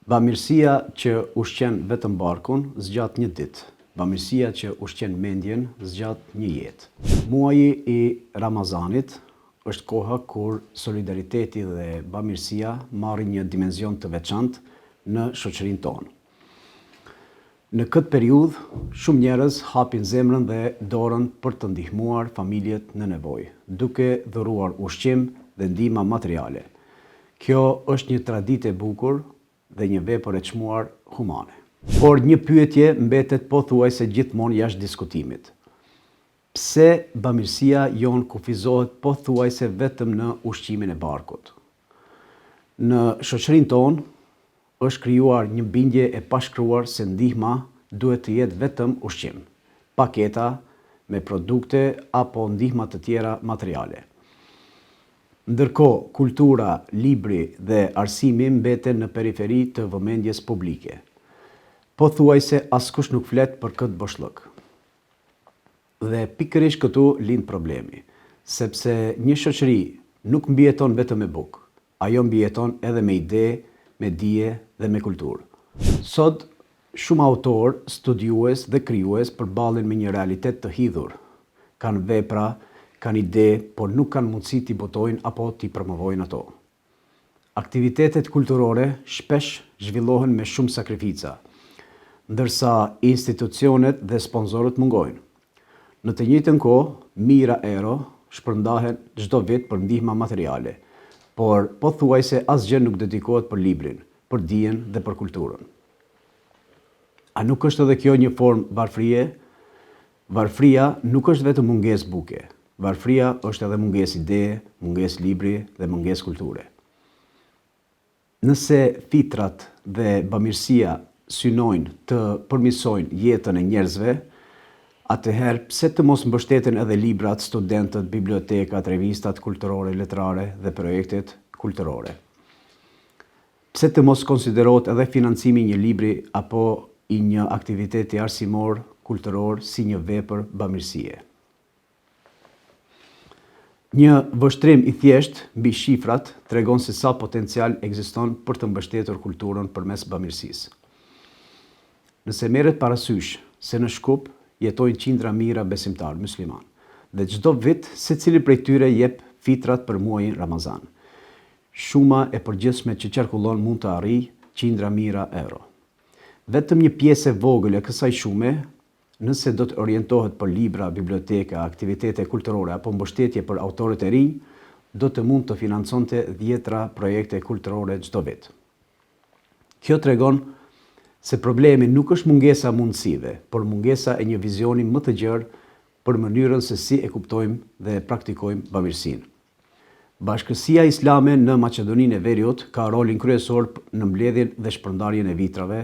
Bamirësia që ushqen vetëm barkun zgjat një ditë, bamirësia që ushqen mendjen zgjat një jetë. Muaji i Ramazanit është koha kur solidariteti dhe bamirësia marrin një dimension të veçantë në shoqërinë tonë. Në këtë periudhë, shumë njerëz hapin zemrën dhe dorën për të ndihmuar familjet në nevojë, duke dhuruar ushqim dhe ndihma materiale. Kjo është një traditë e bukur dhe një vepër e çmuar humane. Por një pyetje mbetet pothuajse gjithmonë jashtë diskutimit. Pse bamirësia jonë kufizohet pothuajse vetëm në ushqimin e barkut? Në shoqërinë tonë, është krijuar një bindje e pashkruar se ndihma duhet të jetë vetëm ushqim, paketa me produkte apo ndihma të tjera materiale. Ndërkohë, kultura, libri dhe arsimi mbeten në periferi të vëmendjes publike. Pothuajse askush nuk flet për këtë boshllëk. Dhe pikërisht këtu lind problemi, sepse një shoqëri nuk mbijeton vetëm me bukë, ajo mbijeton edhe me ide, me dije dhe me kulturë. Sot, shumë autorë, studiues dhe krijues përballen me një realitet të hidhur, kanë vepra, kanë ide, por nuk kanë mundësi t'i botojnë apo t'i promovojnë ato. Aktivitetet kulturore shpesh zhvillohen me shumë sakrifica, ndërsa institucionet dhe sponsorët mungojnë. Në të njëjtën kohë, mijëra euro shpërndahen çdo vit për ndihma materiale, por pothuajse asgjë nuk dedikohet për librin, për dijen dhe për kulturën. A nuk është edhe kjo një formë varfërie? Varfëria nuk është vetëm mungesë buke. Varfëria është edhe mungesë ideje, mungesë libri dhe mungesë kulture. Nëse fitrat dhe bamirësia synojnë të përmirësojnë jetën e njerëzve, atëherë pse të mos mbështeten edhe librat, studentët, bibliotekat, revistat kulturore letrare dhe projektet kulturore? Pse të mos konsiderohet edhe financimi i një libri apo i një aktiviteti arsimor, kulturor si një vepër bamirësie? Një vështrim i thjeshtë mbi shifrat tregon se sa potencial ekziston për të mbështetur kulturën përmes bamirësisë. Nëse merret parasysh se në Shkup jetojnë qindra mijëra besimtarë myslimanë dhe çdo vit secili prej tyre jep fitrat për muajin Ramazan, shuma e përgjithshme që qarkullon mund të arrijë qindra mijëra euro. Vetëm një pjesë e vogël e kësaj shume Nëse do të orientohet për libra, biblioteka, aktivitete kulturore apo mbështetje për autorët e rinj, do të mund të financonte dhjetëra projekte kulturore çdo vit. Kjo tregon se problemi nuk është mungesa e mundësive, por mungesa e një vizioni më të gjerë për mënyrën se si e kuptojmë dhe e praktikojmë bamirësinë. Bashkësia Islame në Maqedoninë e Veriut ka rolin kryesor në mbledhjen dhe shpërndarjen e fitrave,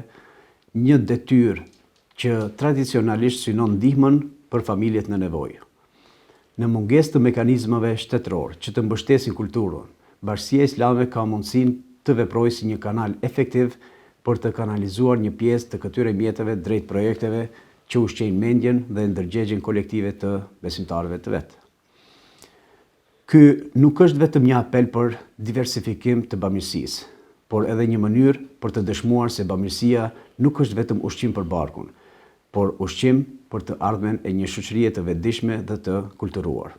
një detyrë që tradicionalisht synon ndihmën për familjet në nevojë. Në mungesë të mekanizmave shtetërorë që të mbështesin kulturën, Bashkësia Islame ka mundësinë të veprojë si një kanal efektiv për të kanalizuar një pjesë të këtyre mjeteve drejt projekteve që ushqejnë mendjen dhe ndërgjegjen kolektive të besimtarëve të vet. Ky nuk është vetëm një apel për diversifikim të bamirësisë, por edhe një mënyrë për të dëshmuar se bamirësia nuk është vetëm ushqim për barkun, por ushqim për të ardhmen e një shoqërie të vetëdijshme dhe të kulturuar.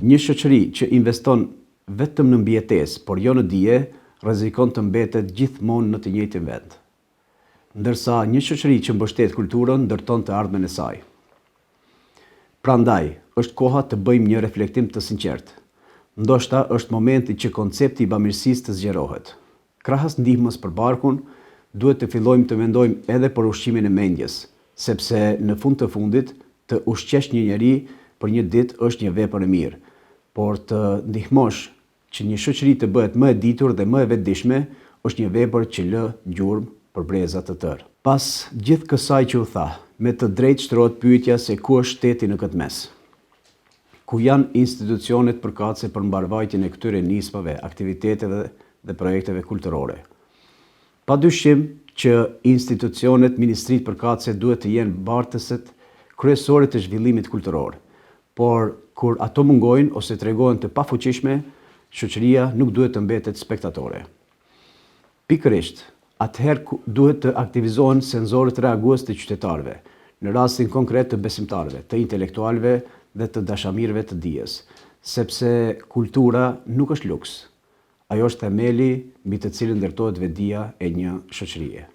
Një shoqëri që investon vetëm në mbijetesë, por jo në dije, rrezikon të mbetet gjithmonë në të njëjtin vend. Ndërsa një shoqëri që mbështet kulturën ndërton të ardhmen e saj. Prandaj, është koha të bëjmë një reflektim të sinqertë. Ndoshta është momenti që koncepti i bamirësisë të zgjerohet. Krahas ndihmës për barkun, duhet të fillojmë të mendojmë edhe për ushqimin e mendjes, sepse në fund të fundit, të ushqesh një njeri për një ditë është një vepër e mirë, por të ndihmosh Që një shoqëri të bëhet më e ditur dhe më e vetëdijshme, është një vepër që lë gjurmë për breza të tërë. Pas gjithë kësaj që u tha, me të drejtë shtrohet pyetja se ku është shteti në këtë mes? Ku janë institucionet përkatëse për mbarëvajtjen e këtyre nismave, aktiviteteve dhe projekteve kulturore? Padyshim që institucionet, ministritë përkatëse duhet të jenë bartëset kryesore të zhvillimit kulturor, por kur ato mungojnë ose tregohen të pafuqishme, shoqëria nuk duhet të mbetet spektatore. Pikërisht, Atëherë duhet të aktivizohen senzorët reagues të qytetarëve, në rastin konkret të besimtarëve, të intelektualëve dhe të dashamirëve të dijes. Sepse kultura nuk është luks. Ajo është themeli mbi të cilin ndërtohet vetëdija e një shoqërie.